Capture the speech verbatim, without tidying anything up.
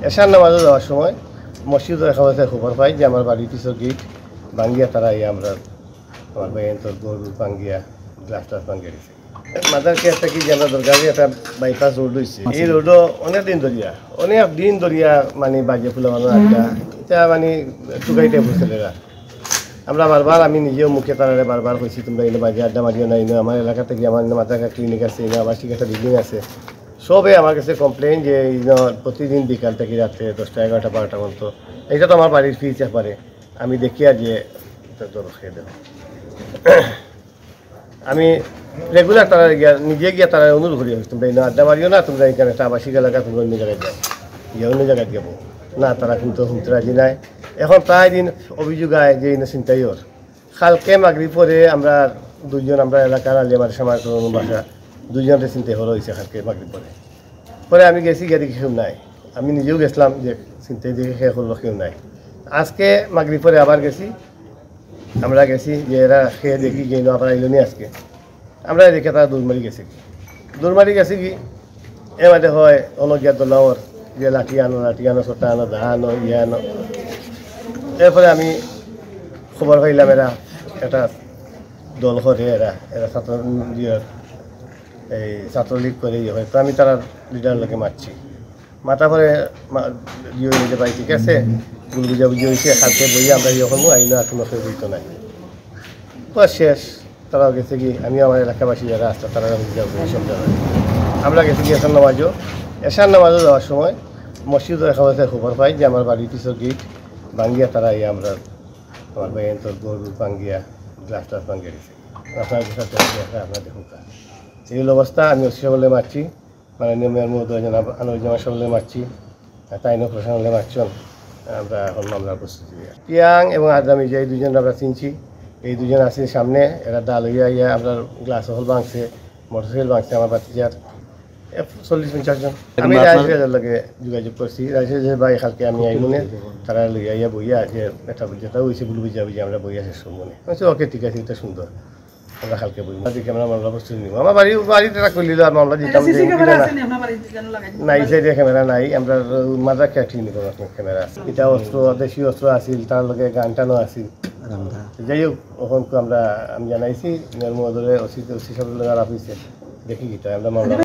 এশার নামাজে যাওয়ার সময় মসজিদর এখান থাকি খবর পাই যে আমার বাড়ির পিছর গেট ভাঙ্গিয়া তারা আইয়া আমরার, আমার ভাইয়াইন্তর ঘর ভাঙ্গিয়া, গ্লাস টাস ভাঙ্গিয়া গেছে। মাদার কেয়ার থাকি যে আমরা দরগার একটা বাইপাস রোড অইছে, এই রোডও অনেক দিন ধরিয়া, অনেক দিন ধরিয়া মানে বাজে ফুলা বানানো আড্ডা, এটা মানে টুকাইতে বসে এরা। আমরা বারবার, আমি নিজেও মুখে তারারে বারবার কইছি, "তোমরা ইনো বাজে আড্ডা মারিও না, ইনো আমার এলাকা থাকি আমার ইনো মাদার কেয়ার ক্লিনিক আছে, ইনো আবাসিক একটা বিল্ডিং আছে।" সবে আমার কাছে কমপ্লেইন যে ইনো প্রতিদিন বিকাল থাকি রাত্রে দশটা, এগারোটা, বারোটা পর্যন্ত। এটা তো আমার বাড়ির পিছ একবারে, আমি দেখিয়ার যে এটা তো রুখিয়া দেও। আমি রেগুলার তারা গিয়া, নিজে গিয়া তারা অনুরোধ করি, "তোমরা ইনো আড্ডা মারিও না, তোমরা এখানে একটা আবাসিক এলাকা, তোমরা অন্য জায়গায় যাও, গিয়া অন্য জায়গায় যাবো।" না, তারা কিন্তু হুনতে রাজি নাই। এখন প্রায় দিন অভিযোগ আয় যে ইনো ছিনতাই অর। কালকে মাগরিব পরে আমরা দুইজন, আমরা এলাকার আলিয়া মাদ্রাসা, আমার বাসা, দুইজনরে ছিনতাই করা অইছে কালকে মাগরিব পরে। পরে আমি গেছি, গিয়া দেখি কেউ নাই। আমি নিজেও গেছিলাম যে ছিনতাই দেখি কে করলো, কেউ নাই। আজকে মাগরিব পরে আবার গেছি, আমরা গেছি যে এরা কে দেখি যে ইনো আবার আইলো নি আজকে। আমরা দেখি তারা দৌড় মারি গেছে কি, দৌড় মারি গেছে কি, এ বাদে হয় অনো গিয়া দলাওর যে লাঠি আনো, লাঠি আনো, সোটা আনো, দা আনো, ইয়ে আনো। এরপরে আমি খবর পাইলাম এরা একটা দল করে, এরা, এরা ছাত্র, ইয়ে, এই ছাত্রলীগ করে ইয়ে হয়, তো আমি তারার লিডার লগে মাতছি। মাতার পরে মা-, ইয়ে হইছে, "ভাই ঠিক আছে, ভুল বুঝাবুঝি হইছে, কালকে বইয়া আমরা ইয়ে করবো, আইনো আর কোনো কেউ বইতো নাই।" তো শেষ, তারাও গেছে কি, আমি আমার এলাকাবাসী যারা আছে, তারা বুঝাবুঝি সব জায়গায়। আমরা গেছি কি এশার নামাজও, এশার নামাজও যাওয়ার সময় মসজিদর এখান থাকি খবর পাই যে আমার বাড়ির পিছর গেট ভাঙ্গিয়া তারা এই আমরা, আমার ভাইয়াইন্তর ঘর ভাঙ্গিয়া, গ্লাস টাস ভাঙ্গিয়া গেছে। আপনার সাথে আপনার দেখুন। এই হলো অবস্থা, আমি ওসি সাহেবরে মাতছি, মাননীয় মেয়র মহোদয় জনাব আনোয়ার জামান সাহেবরে মাতছি, আর তাইনও প্রশাসনরে মাতছন। আমরা এখন মামলার প্রস্তুতি নিয়া। পিয়াং এবং আদামি যে এই দুইজন আমরা চিনছি, এই দুইজন আছে সামনে, এরা দা লইয়া আইয়া আমরার গ্লাস হল ভাঙছে, মোটরসাইকেল ভাঙছে আমার ভাতিজার, এ, চল্লিশ পঞ্চাশ জন। এখন আমি আপনার রাজেশের লগে যোগাযোগ করছি, রাজেশ যে ভাই কালকে আমি আইমুনে, তারা লইয়া আইয়া বইয়া আছে, এটা যেটা হইছে ভুল বুঝাবুঝি আমরা বইয়া শেষ করবো নে। আমি বলছি, "ওকে, ঠিক আছে, এটা সুন্দর।" আমরা কালকে বই। আমরা দেখি আমরা মামলা প্রস্তুতি নিব। আমার বাড়ি, বাড়িতে রাখ করলিল আর মামলা দিতাম। সিসি ক্যামেরা আছে নি আপনার বাড়িতে? যেন লাগাই দিন। নাই, সাইডে ক্যামেরা নাই। আমরা মাদার কেয়ার ঠিক নিব আপনার ক্যামেরা। এটা অস্ত্র, দেশি অস্ত্র আছিল, তার লগে গান টানও আছিল। যাই হোক, এখন তো আমরা, আমি জানাইছি, মেয়র মহোদয়, ওসি, ওসি সাহেবের লগে আলাপ হইছে। দেখি কিতা, আমরা মামলা